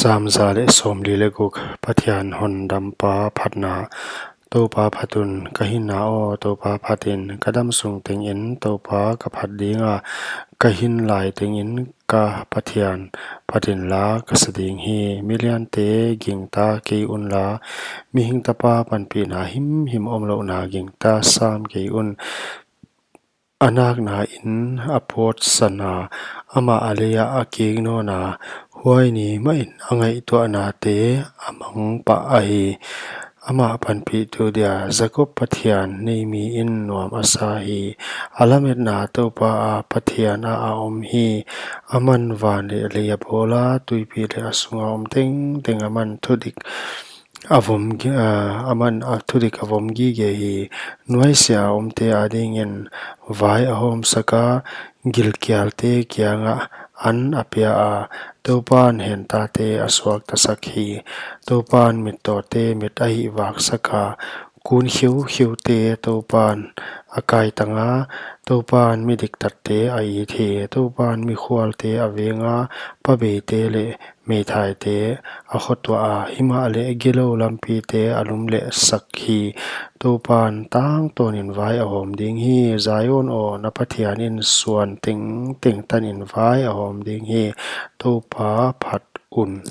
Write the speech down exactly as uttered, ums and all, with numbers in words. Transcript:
Sam za leh sawmli leh guk. Pathian hondampa phatna. Toupa phat un, ka hinna aw, Toupa phat in. Ka damsung tengin Toupa ka phat ding a, ka hin lai tengin ka Pathian phat inla ka sa ding hi. Mi liante gingta kei unla, mihing tapa panpihna himhim omlouhna gingta sam kei un. A nakna in a pawtsan a, amah a lei ah a kik nawn a, huai ni mahin a ngaihtuahnate a mang pah ahi. Amah panpihtu dia Jakob Pathian neimi in nuam a sa hi. A lametna Toupa a Pathian ah a om hi. Aman van leh lei a bawl a, tuipi leh a sunga om tengteng aman thudik a vom gi-, ah, aman a thudik a vom gige hi. Nuaisiah a omte adingin vai a hawmsak a, gilkialte kiangah an a pia a, Toupan hentate a suaktasak hi. Toupan mittawte mit a hihvaksak a, kun kheukheu te Toupan a kaitang a, Toupan mi diktatte a it hi. Toupan mikhualte a veng a, pabeite leh meithaite a khotuah a, himahleh gilou lampite a lumlehsak hi. Toupan tangtawnin vai a hawm ding hi. Zion aw, na Pathian in suan tengteng tanin vai a hawm ding hi. Toupa phat un.